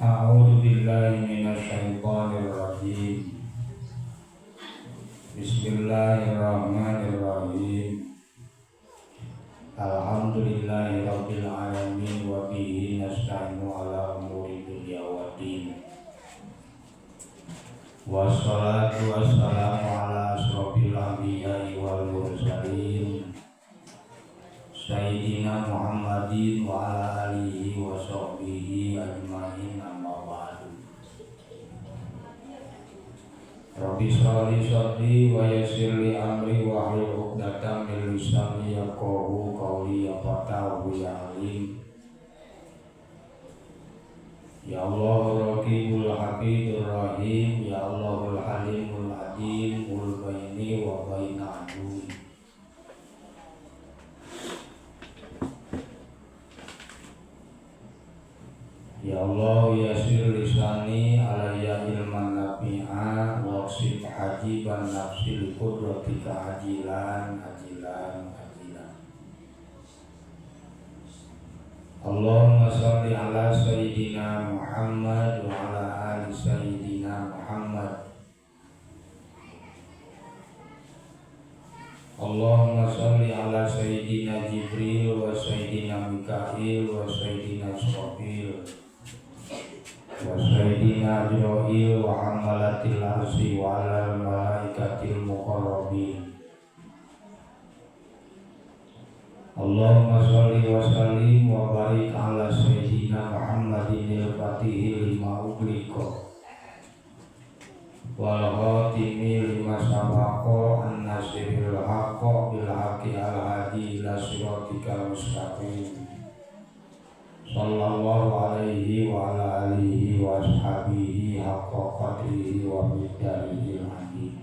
A'udzu billahi minasyaitonir rajim. Bismillahirrahmanirrahim. Alhamdulillahi rabbil alamin wa bihi nasta'inu ala umuri dunya waddin. Wassalatu wassalamu ala asyrofil anbiya'i wal mursalin Sayyidina Muhammadin wa ala alihi wa sahbihi ajmain, amma ba'du. Rabbi shrah li sadri wa yassir li amri wa hlul 'uqdatam min lisani yafqahu qawli, ya fatahu ya alim. Ya Allah Raqibul Hafidur Rahim, Ya Allahul Halimul Adimul Baini wa Baina Adui. Ya Allah yasir lisani alayya ilman nafi'a waqsim hajiban nafsi li qudratika ajilan ajilan ajilan. Allahumma shalli ala sayyidina Muhammad wa ala ali sayyidina Muhammad. Allahumma shalli ala sayyidina Jibril wa sayyidina Mikail wa sayyidina Israfil wa sayyidina Azrail wa hamalatil arsy wa alal malaikatil muqarrabin. Allahumma shalli wa sallim wa barik ala sayyidina Muhammadin al-fatihi lima ughliqa wal khatimi lima sabaqa an-nasiril haqqa bil haqqi al hadi ila siratikal mustaqim sallallahu alaihi wa ala alihi wa ashabihi haqqa qadrihi wa miqdarihil azim.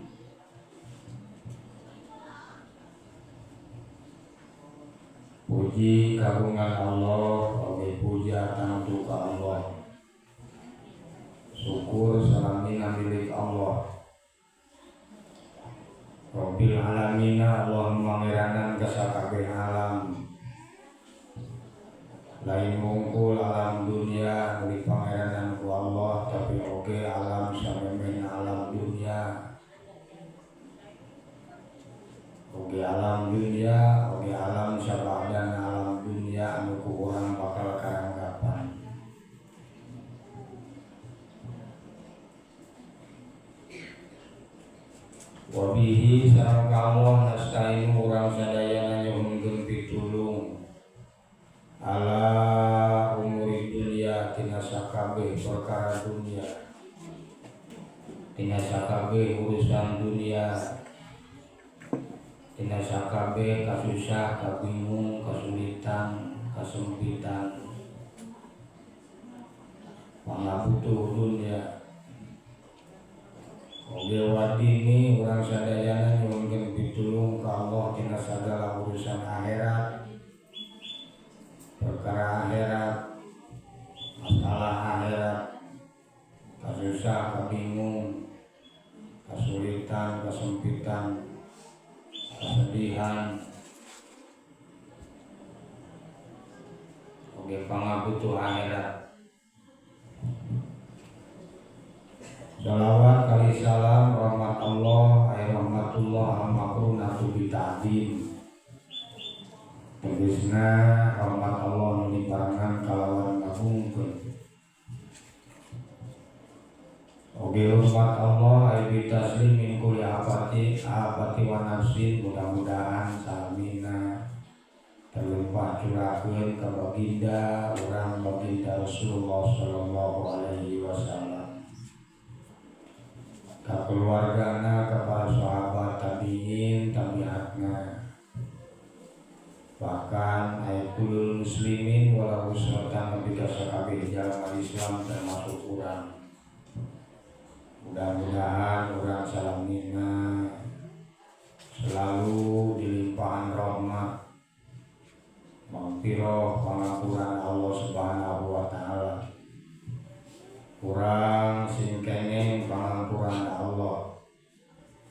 Puji kagungan Allah, oge puja tangtu ka Allah. Syukur salamina milik Allah Rabbil alamina, Allah mangeranan kasakabeh alam, lain wungkul alam dunia nu dipangeranan ku Allah, tapi oge alam samemehna alam dunia, oge alam dunia, oge alam sabadana alam dunia anu ku urang bakal karanggapan. Wabihi sareng ka Allah nasta'inu urang sadayana nyuhunkeun pitulung ala umuri dunia, tina sakabeh perkara dunia, tina sakabeh urusan dunia, tina sakabeh kasusah, kabingung, kasulitan, kasempitan, pangabutuh dunia. Oge wadini urang sadayana nyuhunkeun pitulung ka Allah tina sagala urusan akhirat, perkara akhirat, masalah akhirat, kasusah, kabingung, kasulitan, kesempitan, kesedihan, oge pangabutuh akhirat. Salawat kali salam rahmat Allah ay rahmatullah al makrunatu bi ta'zim, tegesna rahmat Allah nu dibarengan kalawan ngagungkeun. Oge hormat Allah ay bi taslim min kulli afati afati wa nafsin, mudah-mudahan salamina terlimpah curahkeun ka baginda urang, baginda Rasulullah sallallahu alaihi wasallam, ka keluargana, ka para sahabat, tabiin, tabiatna, bahkan ayat kulul muslimin walau usratan nepi ka sakabeh jalma Islam termasuk urang. Mudah-mudahan urang salamina selalu dilimpahan rahmat, maghfirah, pangampuran Allah Subhanahu wa taala. Urang sing kenging pangampuran Allah,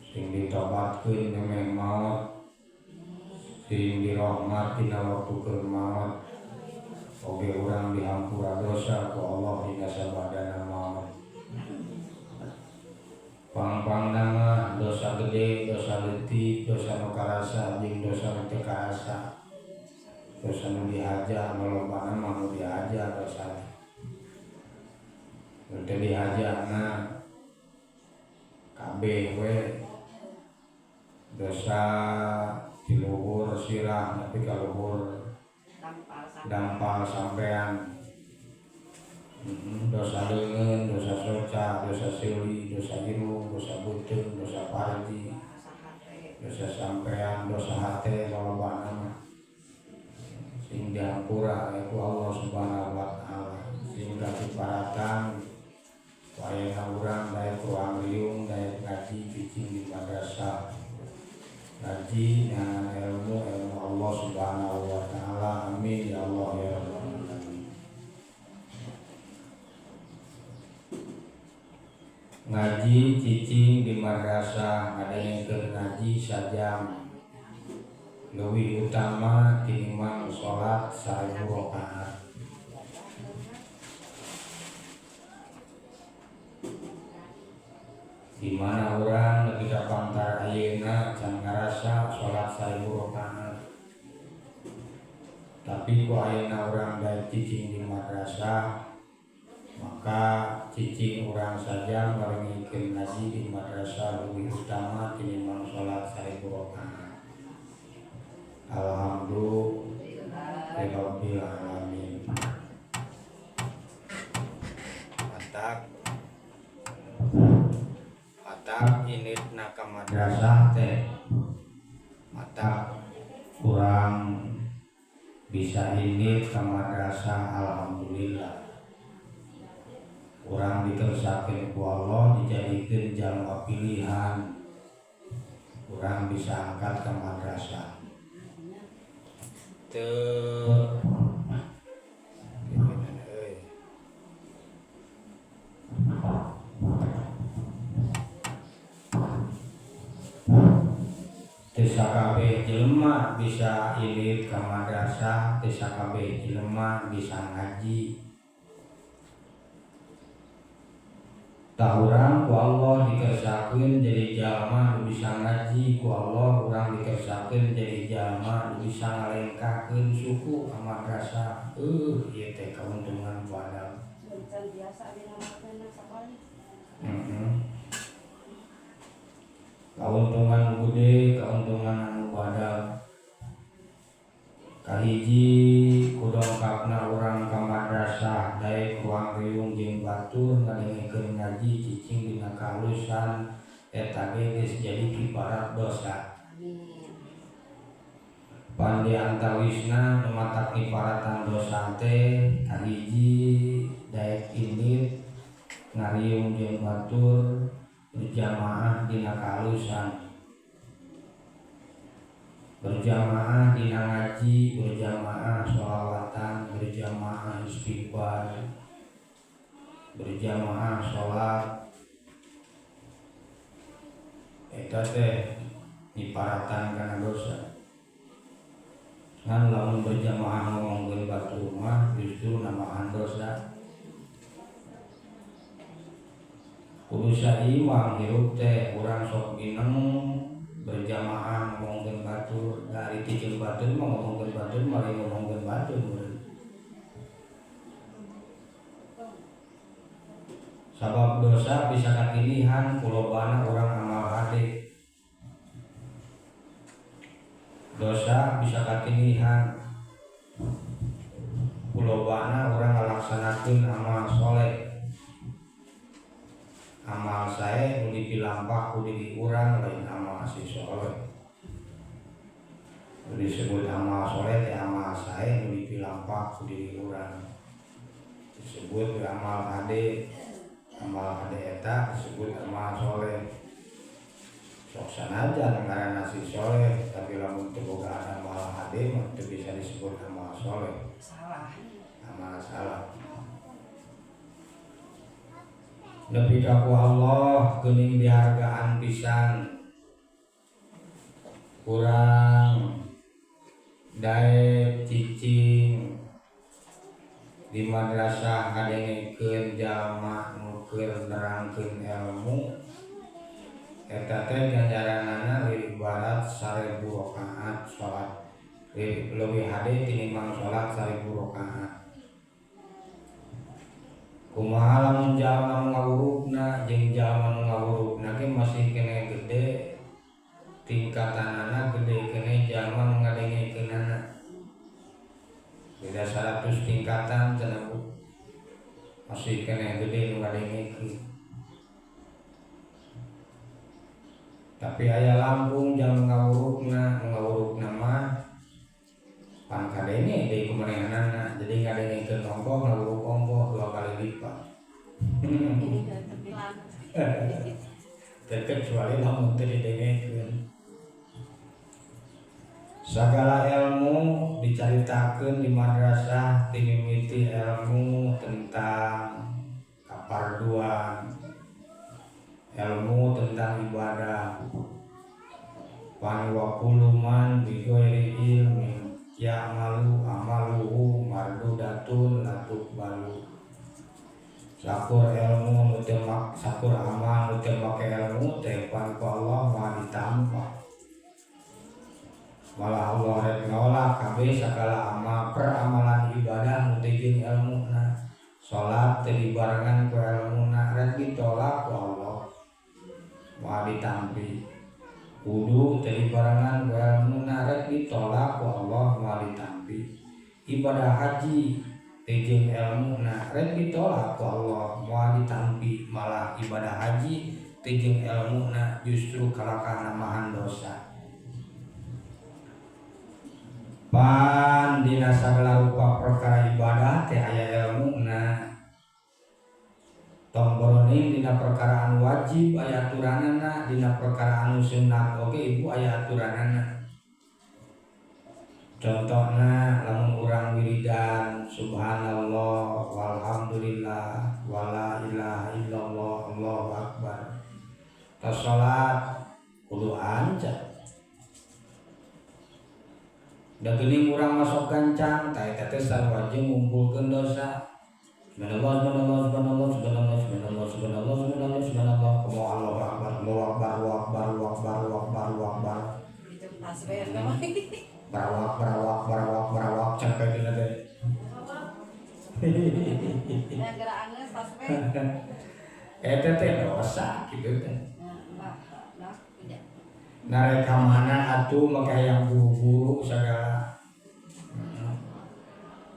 sing ditobatkeun memeh maot, sing dirahmat dina waktu keur maot, oge urang dihampura dosa ku Allah hingga sabadana. Gampang mah dosa gede, dosa leutik, dosa nu karasa jeung dosa nu teu karasa. Dosa nu dihaja, lolobana mah nu dihaja dosa. Nu teu dihajana kabeh we dosa di luhur sirah nepi ka luhur dampal sampean. Dosa leungeun, dosa soca, dosa seuli, dosa irung, dosa beuteung, dosa parji, dosa sampean, dosa hate lolobana mah sing dihampura ku Allah Subhanahu wa taala. Sing kaciparatan ku ayeuna urang daek ruang riung, daek ngaji cicing di madrasah, ngaji ngan ilmu ilmu Allah Subhanahu wa taala. Amin ya Allah ya rabbal alamin. Ngaji cicing di madrasah ngadengkeun ngaji sajam leuwih utama tinimbang salat 1000 rakaat. Di mana urang nepi ka pantar ayeuna can ngarasa salat 1000 rakaat, tapi ku ayeuna urang daek cicing di madrasah, maka cicing urang saja ngarengikeun ngaji di madrasah leuwih utama tinimbang salat 1000 rakaat. Alhamdulillahirabbil alamin. Matak initna ka madrasah teh matak kurang bisa init ka madrasah. Alhamdulillah urang dikersakeun ku Allah dijadikeun jalma pilihan, urang bisa angkat ka madrasah. Teu teu sakabeh jelema bisa ilit ka madrasah, teu sakabeh jelema bisa ngaji. Tah urang ku Allah dikersakeun jadi jalma nu bisa ngaji, ku Allah urang dikersakeun jadi jalma nu bisa ngalengkahkeun suku ka madrasah. Ieu teh kauntungan ku Adam. Kauntungan nu gede, kauntungan anu badag. Kahiji kudongkapna urang ka madrasah daek ruang riung jeung batur ngadengkeun ngaji cicing dina kahalusan eta ge geus jadi kiparat dosa. Pan di antawisna nu matak kiparatan dosa teh kahiji daek indit ngariung jeung batur berjamaah dina kahalusan, berjamaah dina ngaji, berjamaah sholawatan, berjamaah istighfar, berjamaah sholat. Eta teh diparatan kana dosa. Ngan lamun berjamaah ngomongkeun batur mah justru nambahan dosa. Kudu saimang hirup teh urang sok mineng berjamaah ngomongkeun batur, dari ti batur mah ngomongkeun batur mah lain ngomongkeun batur meureun. Sabab dosa bisa katilihan ku lobana urang amal hade. Dosa bisa katilihan ku lobana urang ngalaksanakeun amal soleh. Amal sae nu dipilampah ku diri urang lain amal si soleh. Nu disebut amal soleh teh amal sae nu dipilampah ku diri urang. Disebut amal hade. Amal hade eta disebut amal soleh. Sok sanajan ngaranna si soleh, tapi lamun teu boga amal hade mah teu bisa disebut amal soleh. Salah. Amal salah. Nepi ka ku Allah geuning dihargaan pisan kurang daek cicing di madrasah ngadengekeun jalma nu keur nerangkeun ilmu Eta teh ganjaranana leuwih ibarat 1000 rakaat salat, leuwih hade tinimbang salat 1000 rakaat. Kumaha lamun jalma nu ngawurukna jeung jalma nu ngawurukna ge masih keneh gede tingkatanana, gede keneh jalma nu ngadengekeunana. Beda 100 tingkatan cenah Bu. Masih keneh gede nu ngadengekeun. Tapi aya langkung jalma ngawurukna, nu ngawurukna mah pan kadenge deui ku manehanana, jadi ngadengekeun ongkoh ngawuruk ongkoh 2 kali lipat. Terkecuali lamun teu didengekeun. Sagala ilmu dicaritakeun di madrasah, timimiti ilmu tentang kaparduan, ilmu tentang ibadah. Pan wa kullu man bi ghairi ilmin ya'malu amaluhu mardudatun la tuqbalu. Sakur ilmu nu teu mak, sakur amal nu teu make ilmu teh pan ku Allah moal ditampa. Malah Allah rek nolak kabeh sagala amal peramalan ibadah nu teu jeung ilmuna. Salat teu dibarengan ku ilmuna rek ditolak ku Allah moal ditampi. Wudu teu dibarengan ku ilmuna rek ditolak ku Allah moal ditampi. Ibadah haji teu jeung ilmuna rek ditolak ku Allah moal ditampi. Malah ibadah haji teu jeung ilmuna justru kalakah namahan dosa. Pan dina sagala rupa perkara ibadah teh aya ilmuna. Tong boroning dina perkara anu wajib aya aturanana, dina perkara anu sunat oge ibu aya aturanana. Contohna lamun urang wiridan subhanallah walhamdulillah wala ilaha illallah allahu akbar. Tos salat kudu ancak. Da geuning urang masuk gancang tah eta teh sarua jeung ngumpulkeun dosa. Subhanallah subhanallah subhanallah subhanallah subhanallah subhanallah subhanallah subhanallah kumaha Allahu akbar Allahu akbar Allahu akbar Allahu akbar Allahu akbar Allahu akbar. Barawak barawak barawak barawak can kayak gini teh. Eta teh dosa kitu teh. Narek ka mana atuh make hayang buru-buru sagala.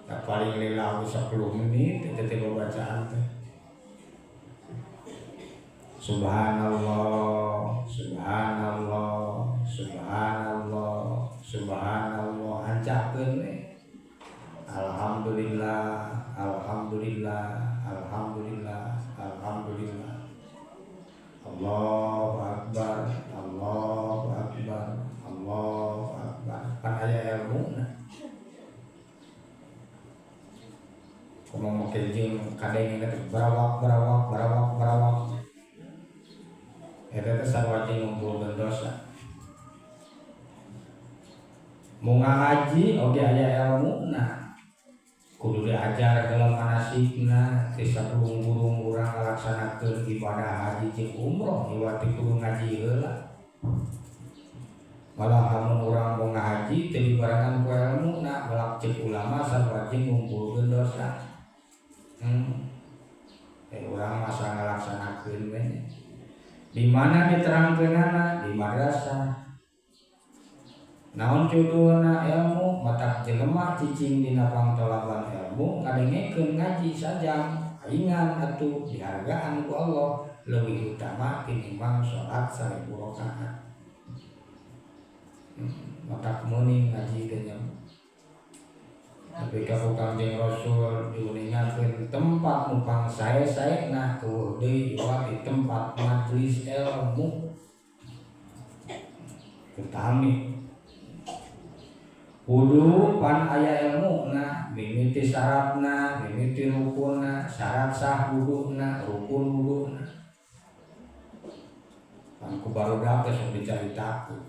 Da paling lila 10 menit eta teh babacaan teh. Subhanallah, subhanallah, subhanallah, subhanallah ancakeun we. Alhamdulillah, alhamdulillah, alhamdulillah, alhamdulillah. Allahu akbar, Allahu akbar, Allahu akbar. Pan aya ilmuna. Kumaha make jeung kadengena teh barawak barawak barawak barawak. Eta teh sarua jeung ngumpulkeun dosa. Mun ngaji oge aya ilmuna. Kudu diajar dalam manasikna teh saburung-burung urang ngalaksanakeun ibadah haji jeung umroh iwati kudu ngaji heula. Malah lamun urang mau ngaji teu dibarengan ku ilmuna, melak ceuk ulama sarua jeung ngumpulkeun dosa. Urang masa ngalaksanakeun we. Di mana diterangkeunana? Di madrasah. Naon judulna ilmu matak jelema cicing dina pangtolaban ilmu ngadengekeun ngaji sajam aingan atuh dihargaan ku Allah leuwih utama tinimbang salat 1000 rakaat. Matak meuning ngaji teh nya. Tapi ka ku Kangjeng Rasul diuningakeun tempat nu pangsae-saena eueuh deui iwat di tempat majelis ilmu. Utami wudu pan aya ilmuna, mimiti syaratna, mimiti rukunna, syarat sah wuduna, rukun wuduna. Pan ku barudak teh sok dicaritakeun.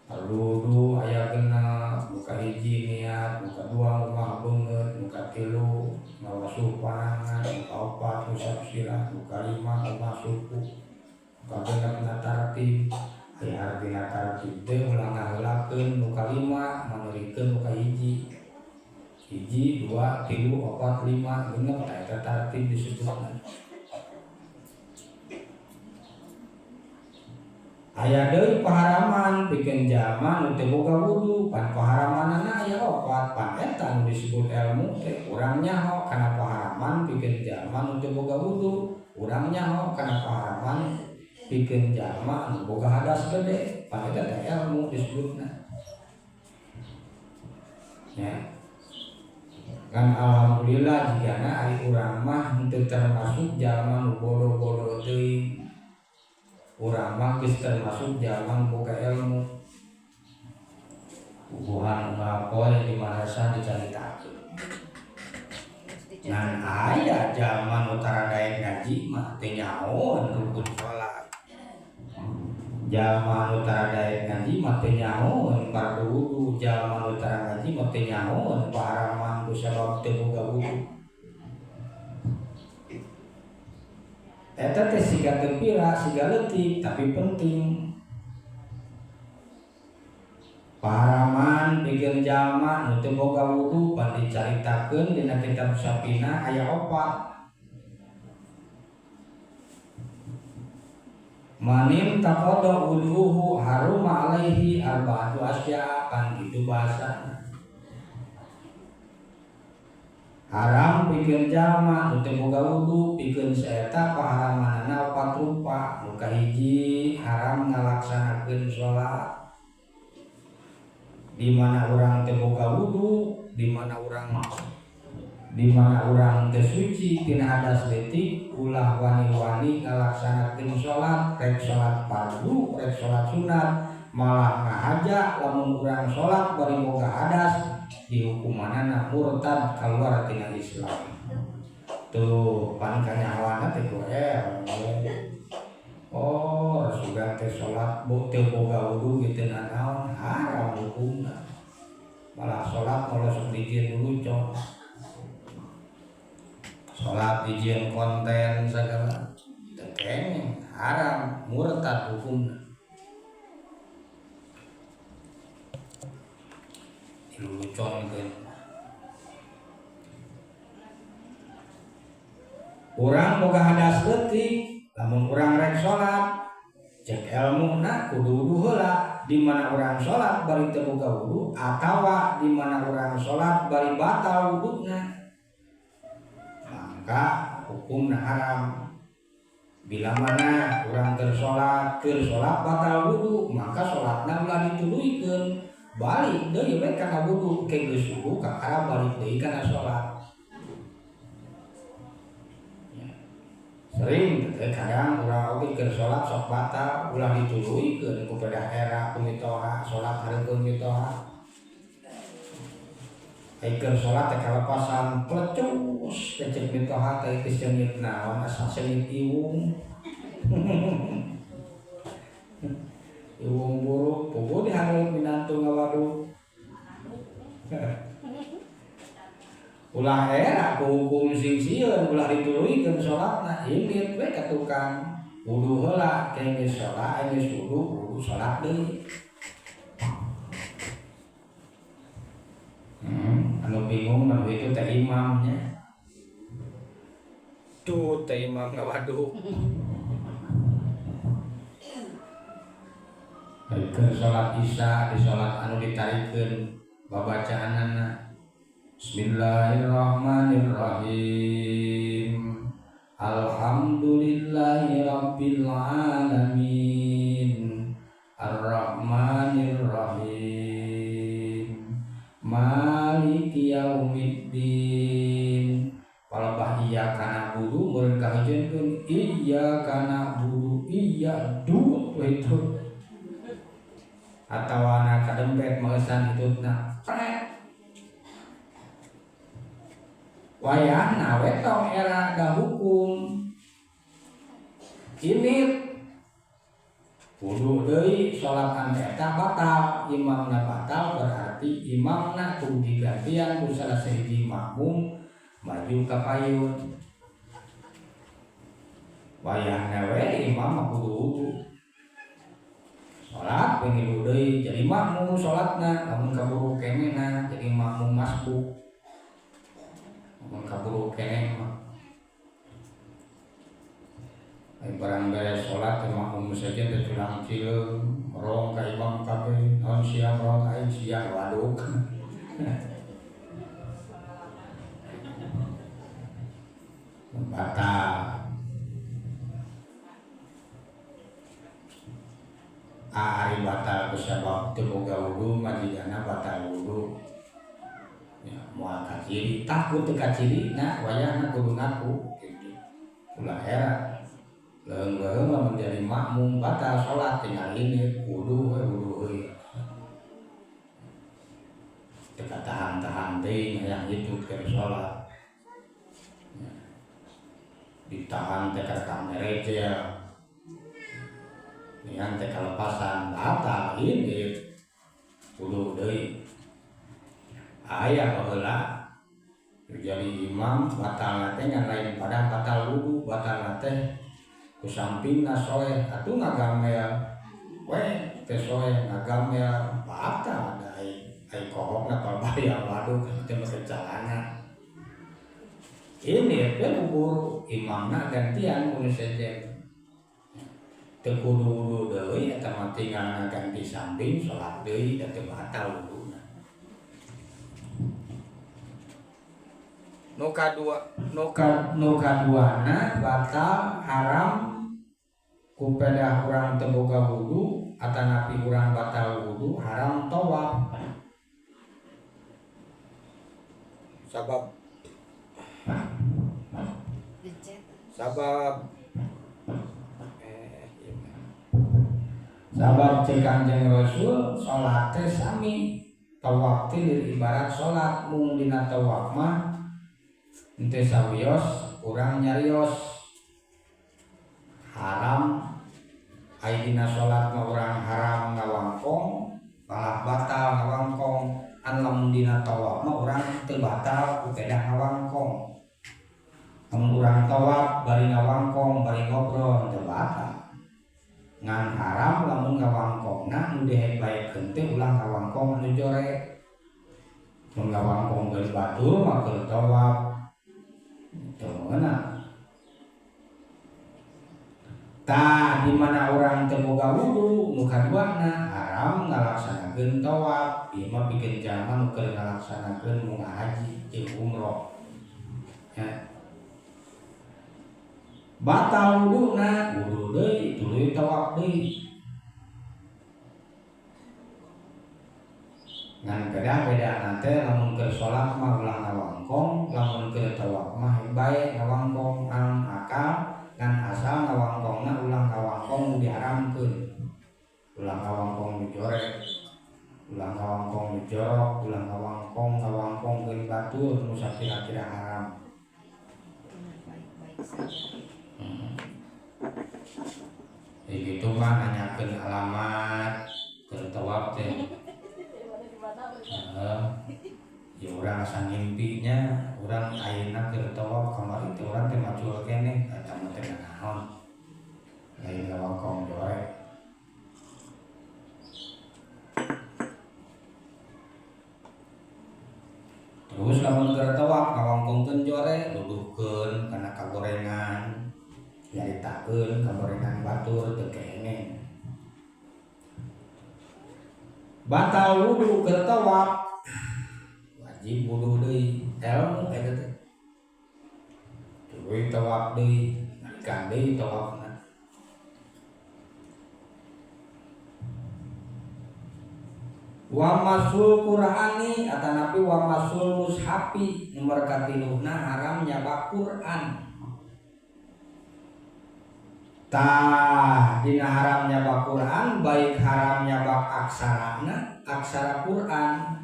Wudu aya genep, muka hiji niat, muka dua ngumah beungeut, muka tilu ngawasuh panangan, muka opat ngusap sirah, muka lima ngumah suku. Kagenepna tartib aya artina tartib teh ulah ngaheulakeun nu kalima manurikeun nu kahiji. 1, 2, 3, 4, 5 genep tah eta tartib disebutna. Aya deui paharaman pikeun jalma nu teu boga wudu, pan paharamanana aya opat, pan eta nu disebut ilmu teh urang nyaho kana paharaman pikeun jalma nu teu boga wudu, urang nyaho kana paharaman pikeun jalma nu boga hadas gede, pan eta teh ilmu disebutna. Ya. Kan alhamdulillah jigana ari urang mah henteu termasuk jalma nu bodoh-bodoh teuing. Urang mah geus termasuk jalma boga ilmu. Puguhan unggal poe di madrasah dicaritakeun. Ngan aya jalma nu tara daek ngaji mah teu nyahoeun rukun salat. Jalma nu tara daek ngaji mah teu nyahoeun fardu wudu, jalma nu tara ngaji mah teu nyahoeun paharaman ku sabab teu boga wudu. Eta teh siga teu pira, siga leutik tapi penting. Paharaman pikeun jalma nu teu boga wudu pan dicaritakeun dina kitab Safinah aya opat. Manim taqadda wuduhu haruma alaihi arba'atu asya, kan gitu bahasana. Haram pikeun jalma nu teu boga wudu pikeun saeta paharamanana opat rupa. Nu kahiji haram ngalaksanakeun salat. Di mana urang teu boga wudu, di mana urang teu suci tina hadas leutik, ulah wani-wani ngalaksanakeun salat, rek salat fardu, rek salat sunat, malah ngahaja lamun urang salat bari boga hadas dihukumanana murtad keluar tina Islam. Tuh pan kanyahoana teh ku ilmu. Oh, sugan teh salat teu boga wudu kitu nanaon haram hukumna. Malah salat malah sok dijieun lucon. Salat dijieun konten sagala. Teu kenging haram murtad hukumna. Diluconkeun. Urang boga hadas leutik, lamun urang rek salat, cek elmuna kudu wudu heula. Di mana urang salat bari teu boga wudu atawa di mana urang salat bari batal wuduna, maka hukumna haram. Bila mana urang keur salat batal wudu, maka salatna ulah dituluykeun. Balik deui we kana wudu, ke geus wudu kakara balik deui kana salat. Ya. Sering teh kadang urang oge keur salat sok batal, ulah dituluykeun ku pedah era ku mitoha, salat hareupeun mitoha. Ai keur salat teh kalepasan plecus teh ceuk mitoha teh geus seungit naon asa seungit iwung. Iwung buruk, puguh dihareup minantu ngawaduk. Ulah era ku hukum sing sieun, ulah dituluykeun salatna, indit we ka tukang. Wudu heula, ke geus salat, geus wudu, wudu salat deui. Anu bingung anu itu teh imamnya. Tuh teh imam ngawaduk. Keur salat Isya di salat anu ditarikeun babacaanana Bismillahirrahmanirrahim. Alhamdulillahi rabbil alamin. Arrahmanirrahim. Maliki yaumiddin. Palebah iyyaka na'budu meureun kahijieunkeun iyyaka na'budu iya du itu. Atawana kadempet meusan hitutna pret. Wayahna we tong era da hukum. Ini kudu deui salat eta batal, imamna batal berarti imamna kudu digantian ku salah sahiji makmum maju ka payun. Wayahna we imam mah kudu wudu. Salat pengen deui jadi makmum salatna lamun kaburu kenehna jadi makmum masbuk. Lamun kaburu keneh mah ai barang beres salat teh makmum sejen teh tulang cileung rong ka imam kabeh naon sia rong ka aing sia waduk. Batal. Ari batal ku sabab teu boga wudu mah jigana batal wudu. Ya moal kaciri takut teu kacirina wayahna kudu ngaku kitu. Ulah era leuheung-leuheung lamun jadi makmum batal salat tinggal ini wudu we wudu euy. Teu katahan-tahan teuing hayang hidup keur salat. Ya. Ditahan teh ka merejel. Nian teh kalepasan batal ini wudu deui. Aya baheula jadi imam batal teh ngan lain pada batal wudu, batal teh ku sampingna soeh atuh ngagamel we teh soeh ngagamel batal da ai kohokna palbaya waduh teh make calana. Ini teh bubur imamna gantian ku nu sejen. Teu kudu wudu deui eta mah tinggal ngaganti samping salat deui da teu batal wuduna. Nu kadua nu kaduana batal haram ku pedah urang teu boga wudu atanapi urang batal wudu haram tawaf. Sabab sabab cek Kangjeng Rasul salat teh sami tawaf teh ibarat salat mung dina tawaf mah henteu sawios urang nyarios haram ai dina salat mah urang haram ngawangkong malah batal ngawangkong an lamun dina tawaf mah urang teu batal ku pedah ngawangkong lamun urang tawaf bari ngawangkong bari ngobrol teu batal ngan haram lamun ngawangkongna nu dibaekeun teh ulah ngawangkong anu jore mun ngawangkong geus batur mah keur tawaf teu meunang. Tah di mana urang teu boga wudu nu kaduana haram ngalaksanakeun tawaf ieu mah pikeun jalma nu keur ngalaksanakeun munggah haji jeung umroh. Ya. Batal wuduna wudu deui tuluy tawaf deui ngan beda-beda teh lamun keur salat mah ulah ngawangkong lamun keur tawaf mah bae ngawangkong ngan akal ngan asal ngawangkongna ulah ngawangkong nu diharamkeun ulah ngawangkong nu jorek ulah ngawangkong nu jorok ulah ngawangkong ngawangkongkeun batur nu sakira-kira haram. Baik-baik saja. Ya gitu mah nanyakeun alamat keur tawaf teh. Ya urang asa ngimpinya, urang ayeuna keur tawaf kamari teh urang teh macul keneh eta mah teh naon. Lain ngawangkong jorek. Terus lamun keur tawaf ngawangkongkeun jore luduhkeun kana kagorengan. Nyaritakeun kagorengan batur teu kengeng. Batal wudu keur tawaf wajib wudu deui ilmu eta teh. Tuluy tawaf deui, balikan deui tawafna. Wa masul Qur'ani atanapi wa masul mushafi nomor katiluna haram nyabak Qur'an. Tah dina haram nyabak Qur'an baik haram nyabak aksarana aksara Qur'an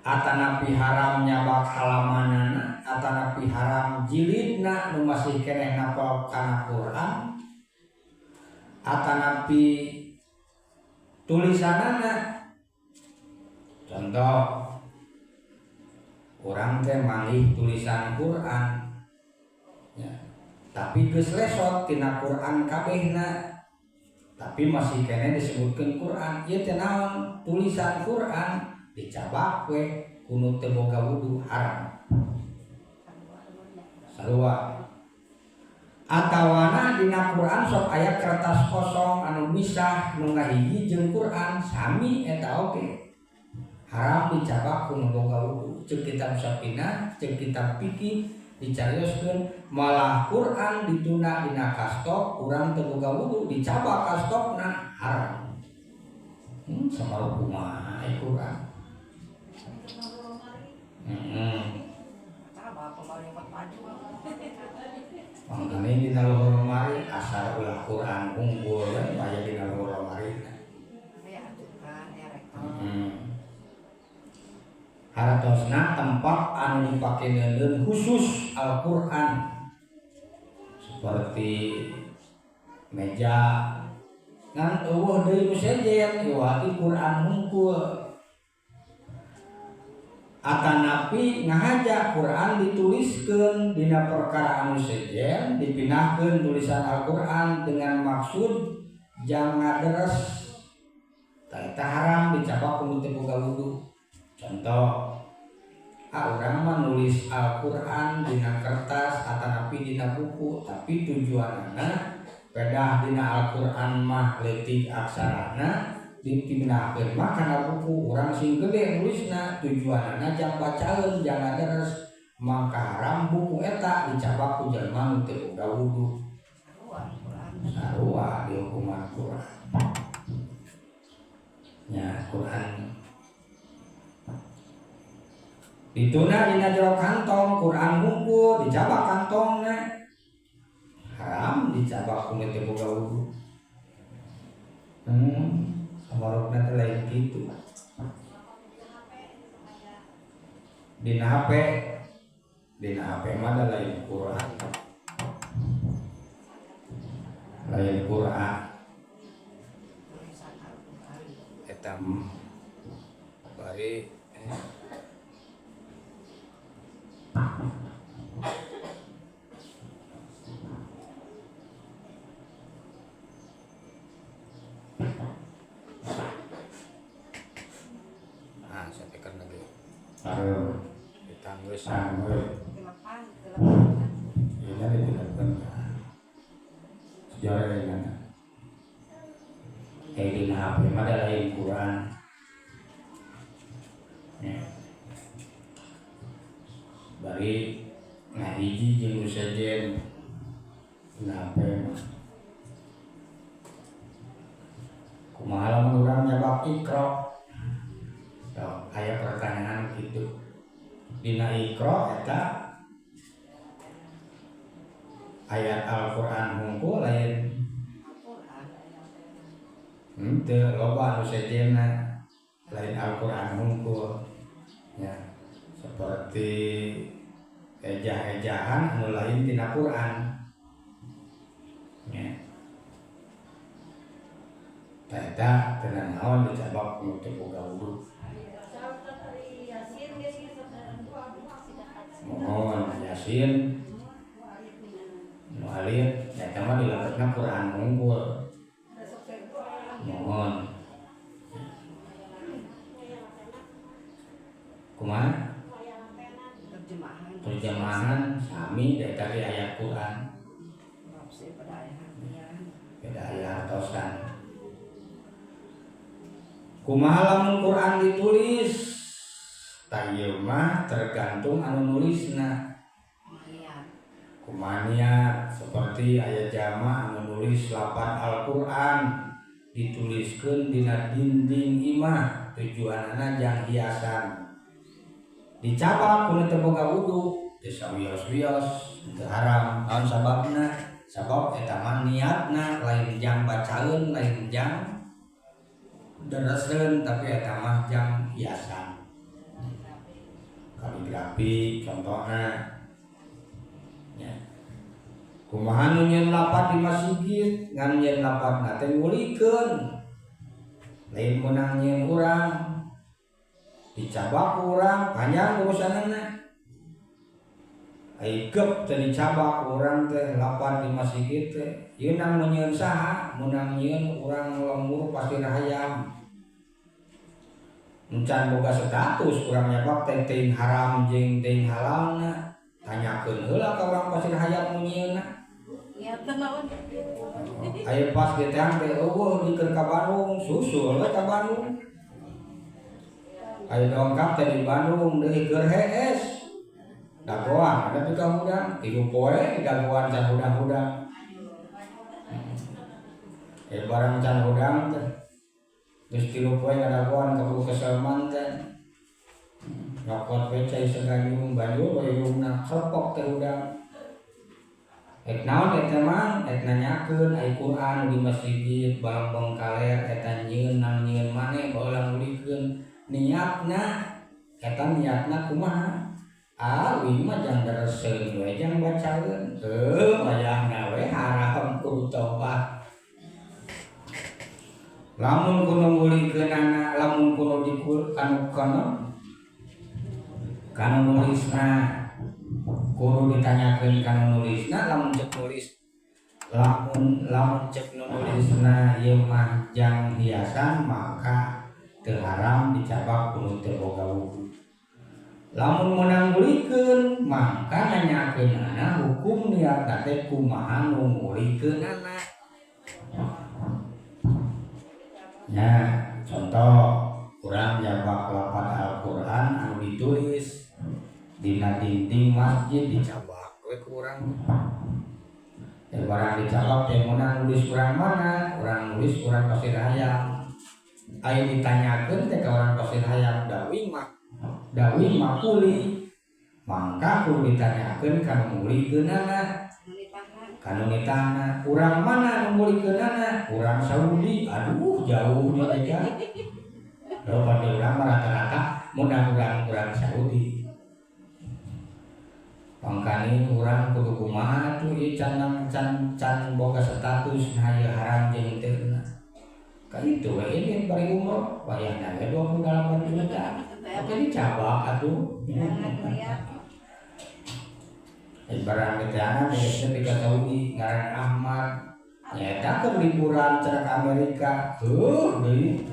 atanapi haram nyabak halamanana atanapi haram jilidna nu masih keneh napal kana Qur'an atanapi tulisanana. Contoh urang teh manggih tulisan Qur'an ya. Tapi geus lesot tina Quran kabehna. Tapi masih keneh disebutkeun Quran. Ieu teh naon? Tulisan Quran dicabak we ku nu teu boga wudu haram. Sarua. Atawana dina Quran sok aya kertas kosong anu misah nu ngahiji jeung Quran sami eta oge. Haram dicabak ku nu boga wudu. Ceuk kitab Safinah, ceuk kitab fikih dicarioskeun malah Quran ditunda dina kastok urang teu boga wudu dicabak kastokna haram. Samaru kumaha Quran. Mangkane dina luhur lemari asal ulah Quran unggul we aya dina luhur lemari. Hartosna tempat anu dipake neuneun khusus Al-Qur'an seperti meja ngan eueuh deui nu sejen iwati Quran hungkul atanapi ngahaja Quran dituliskeun dina perkara anu sejen dipindahkeun tulisan Al-Qur'an dengan maksud jang ngaderes tah eta haram dicabak ku nu teu boga wudu. Contoh, urang mah nulis Al-Qur'an dina kertas atanapi dina buku tapi tujuanana pedah dina Al-Qur'an mah leutik aksarana dipindahkeun mah kana buku urang sing gede nulisna tujuanana jang bacaeun jang ngaderes mangka haram buku eta dicabak ku jelema nu teu boga wudu. Sarua dihukuman Quran. Nya Quran dituna dina jero kantong Quran hungkul dicabak kantongna haram dicabak ku nu teu boga wudu. Samarokna teh lain kitu. Dina HP, dina HP mah da lain Quran. Lain Quran. Eta bari Quran. Ya. Bari ngahiji jeung nu sejen dina HP mah. Kumaha lamun urang nyabak Iqra? Sok aya pertanyaan kitu. Dina Iqra eta ayat Al-Qur'an hungkul lain henteu loba anu sejenna lain Al-Qur'an hungkul. Ya, seperti ejah-ejahan anu lain tina Qur'an. Ya. Tah eta teu naon dicabak ku teu boga wudu. Mohon Yasin nu alit eta mah dilebetna Qur'an hungkul. Mohon. Kumaha? Terjemahan sami dari tadi ayat Quran. Beda ayat tosan. Kumaha lamun Quran ditulis? Tah ieu mah tergantung anu nulisna. Kumaha niat? Seperti aya jama anu nulis lapan Al-Qur'an dituliskeun dina dinding imah tujuanana jang hiasan. Dicabak ku nu teu boga wudu teu sawios-wios teu haram. Naon sababna? Sabab eta mah niatna lain jang bacaeun, lain jang dereseun, tapi eta mah jang hiasan. Kaligrafi contohna. Ya. Kumaha nu nyeun lapat di masjid, ngan nyeun lapatna teh ngulikeun. Lain meunang nyeun urang. Dicabak ku urang panjang urusanana. Ai gep teh dicabak urang teh lapad di masjid teh. Ieu nang nyieun saha? Meunang nyieun urang lembur Pasir Hayam. Encan boga status urang nyabak teh teuing haram jeung teuing halalna. Tanyakeun heula ka urang Pasir Hayam nu nyieunna. Aya pas diteang teh eueuh dikeun ka Bandung, susul we ka Bandung. Aya dongkap teh di Bandung deui keur hees. Dagoan ada pika hudang, 3 poe dagoan can hudang-hudang. Barang can hudang teh. Geus 3 poe ngadagoan kaburu keselman teh. Nyokot we cai saganyung banjur we irungna klepok teh hudang. Ek naon eta mah ek nanyakeun ai Quran di masjid balambang kaler eta nyieun nang nyieun maneh baheula ngulikeun niatna eta niatna kumaha? Ah, uing mah jang dareseun we jang bacaeun. Heuh, wayahna we haram kudu tobat. Lamun kudu ngulikeunana, lamun kudu dikul kanu kono kanu nulisna kudu ditanyakeun kanu nulisna lamun cek nulis lamun lamun cek nu nulisna ieu mah jang hiasan maka teu haram dicabak kudu teu boga wudu. Lamun meunang ngulikeun maka nanyakeunana hukum niatna teh kumaha nu ngulikeunana. Nya contoh urang nyabak lapad Al-Qur'an anu ditulis dina dinding masjid dicabak we ku urang. Ya barang dicabak teh meunang nulis urang mana? Urang nulis urang Pasir Hayam. Aya ditanyakeun teh ka urang Pasir Hayam da uing mah da uing mah kuli. Mangka kudu ditanyakeun ka nu ngulikeunana. Ka nu nitahna urang mana nu ngulikeunana? Urang Saudi. Aduh jauh di teh. Loba di urang mah rata-rata meunang urang-urang Saudi. Pangkaning urang kudu kumaha tuh ieu can can can boga status nah ieu haram jeung teu. Ka itu we ini bari umroh wayahna we 28 juta. Oke dicabak atuh. Barang diteangan teh nepi ka Saudi ngaran Ahmad. Nyaeta keur liburan cenah ka Amerika. Heuh deui.